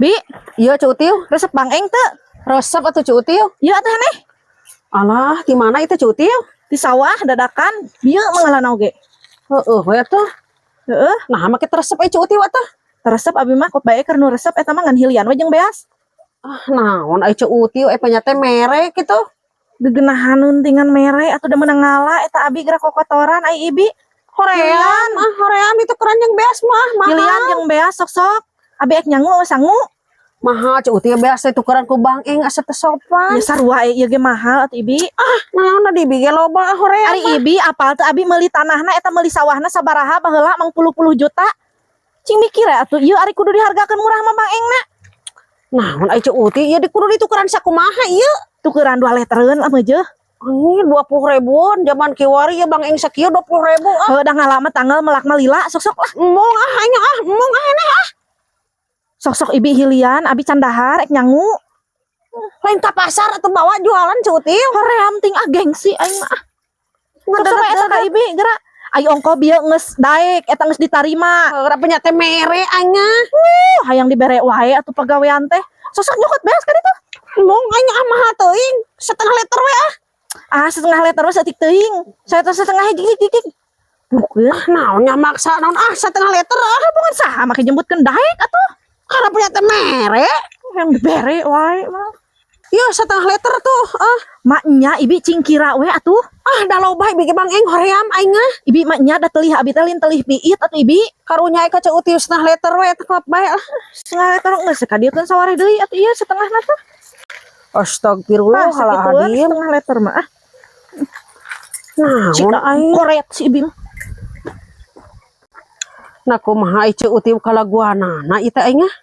Bi, Iya, Ceu Utiu. Resep bangeng teu? Resep atuh, Ceu Utiu. Ieu atuh hene. Alah, di mana itu, Ceu Utiu? Di sawah dadakan. Bieu mangalana oge. Heeh, we atuh. Heeh. Nah, make resep euy, Ceu Utiu atuh. Resep abi mah, kok bae keur nu resep eta mah ngan hilian we jeung beas. Ah, naon ai Ceu Utiu eh nya teh mere kitu. Gegenahan tingan mere atuh, da meunang ngala eta abi geura kokotoran ai ibi. Hoream, ah, hoream itu keranjang beas mah mahal. Hilian jeung beas, sok-sok. Abi ek nyangu sangu. Mahal, Ceu Utiu, beas teh tukeran ku bangeng asa teu sopan. Ya sarua ieu ge mahal atuh, ibi. Naon di ibi ge loba ah, hoream. Ari ibi apal teu abi meuli tanahna eta, meuli sawahna sabaraha baheula, mangpuluh-puluh juta. Cing mikir ya atuh, ieu ari kudu dihargakeun murah mah bangengna. Naon ai Ceu Utiu ieu di kudu ditukeran sakumaha ieu? Tukeran 2 litereun lah mah jeuh. Anjir, 20 ribuan zaman kiwari ya bangeng sakieu 20 ribu ah. Heuh, da ngala mah tanggal melak mah lila, sok-sok lah. Embung ah aing ah, embung ah ini ah. Sok-sok ibi hilian, abi can dahar ek nyangu. Lain ka pasar atau bawa jualan, Ceu Utiu. Hoream ting ah, gengsi aing mah ah. Sok-sok we eta ka ibi geura. Ayo ongko bieu geus daek eta geus ditarima. Berapa nya teh mere aing ah. Hayang dibere wae atuh pagawean teh. Sok-sok nyokot beas kan itu. Embung aing ah, mahal teuing. Setengah liter we ah. Ah, setengah liter mah saeutik teuing. Saya teh setengah hiji hiji. Bukeun. Ah, naon nya maksa naon ah, setengah liter ah. Bukan saha make jemputkeun daek atuh. Karena punya teh mere. Yang dibere wae mah. Yo setengah liter tuh ah. Maknya ibi cing kira we atuh. Ah, da loba ibi ge bangeng hoream aing ah. Ibi maknya da telih abi teh lin telih piit atuh ibi. Karunya ka Ceu Utiu setengah liter we teh bae lah. Setengah liter geus sakadiekeun sawareh deui atuh ieu setengahna teh. Ah, Astagfirullahaladzim. sakitueun setengah liter mah ah. Naon Cik aing? Koret si ibi mah. Nah, kumaha ai Ceu Utiu kalaguanana ieu teh aing ah?